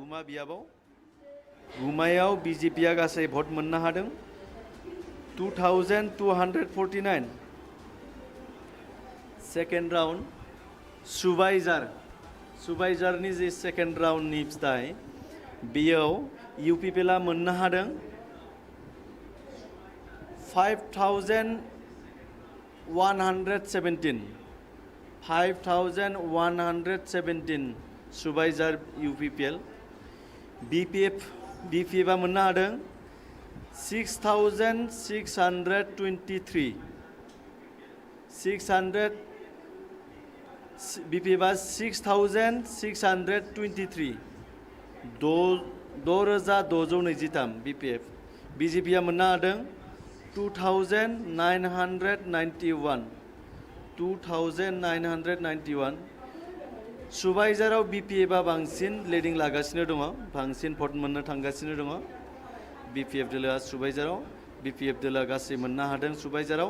गुमा बियाबाव गुमायाव बीजेपीआ गासै भट मोननो हादों 2249 सेकेंड राउंड सुबाइजारनि जे सेकेंड राउंडनि फिथाइ बेयाव यूपीपीएलआ मोननो हादों 5117 सुबाइजार यूपीपीएल बीपीएफआ मोननो हादों 6623 बीपीएफआ 6623 6623 बीपीएफ बीजेपीआ मोननो हादों 2991 सुबाइजाराव बीपीएफआ बांसिन लिडिं लागासिनो दङ बांसिन भट मोननो थांगासिनो दङ बीपीएफ दोलोआ सुबाइजाराव बीपीएफ दोलोआ गासै मोननो हादों सुबाइजाराव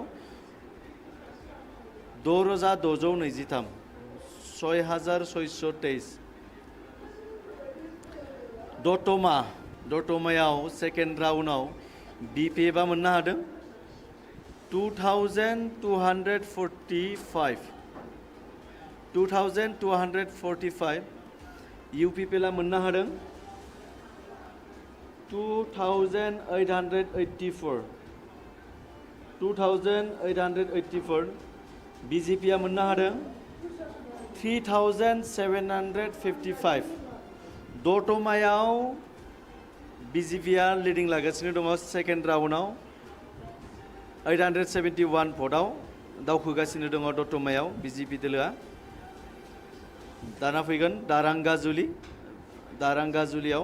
6623 6623 दतमायाव सेकेंड राउंडआव बीपीएफआ मोननो हादों 2245 यूपीपीएलआ मोननो हादों 2884 बीजेपीआ मोननो हादों 3755 दतमायाव बीजेपीआ लिडिं लागासिनो दङ सेकेंड राउंडआव 871 भटआव दावखोगासिनो दङ दतमायाव बीजेपी दोलोआ दाना फैगोन दारांगाजुलियाव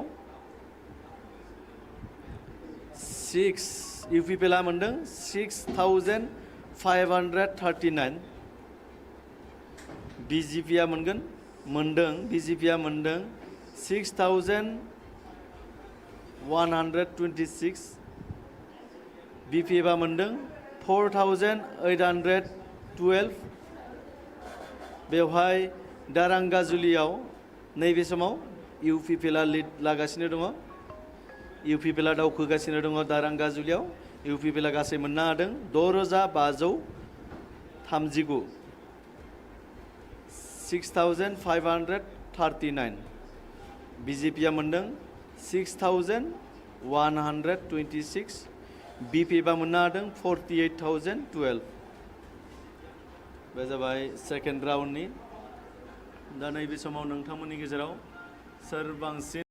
6 यूपीपीएलआ मोनदों 6539 बीजेपीआ बीजेपीआ मोनदों 6126 बीपीएफआ मोनदों 4812 बेवहाय दारांगाजुलियाव नैबे समाव यूपीपीएलआ लिड लागासिनो दङ यूपीपीएलआ दावखोगासिनो दङ दारांगाजुलियाव यूपीपीएलआ गासै मोननो हादों 6539 6539 बीजेपीआ मोनदों 6126 बीपीएफआ मोननो हादों 48012 बे जाबाय सेकेंड राउंडनि दा नैबे समाव नोंथांमोननि गेजेराव सोर बांसिन